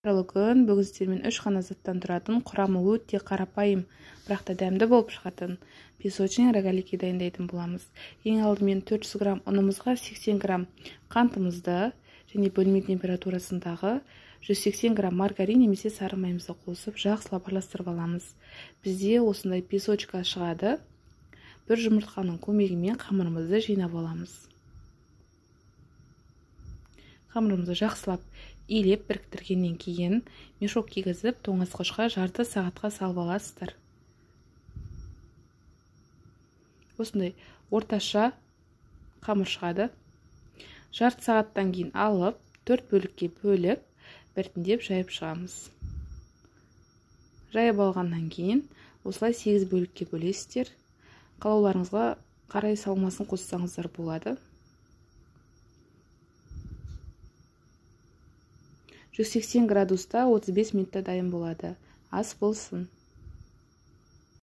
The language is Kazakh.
Қайырлы күн. Бүгін сіздермен үш ғана заттан тұратын, құрамы өте қарапайым, бірақ та дәмді болып шығатын песочный рогалики дайындайтын боламыз. Ең алдымен 400 грамм ұнымызға 80 грамм қантымызды және бөлме температурасындағы 180 грамм маргарин немесе сары майымызды қосып жақсылап араластырып аламыз. Бізде осындай песочка шығады. Бір жұмыртқаның көмегімен қамырымызды жинап аламыз. Қамырымызды жақсылап илеп біріктіргеннен кейін мешок кигізіп тоңазытқышқа жарты сағатқа салып аласыздар. Осындай орташа қамыр шығады. Жарты сағаттан кейін алып, 4 бөлікке бөліп, біртіндеп жайып шығамыз. Жайып алғаннан кейін осылай 8 бөлікке бөлесіздер. Қалауларыңызға қарай салмасын қоссаңыздар болады. 180 градуста 35 минутта дайын болады. Ас болсын.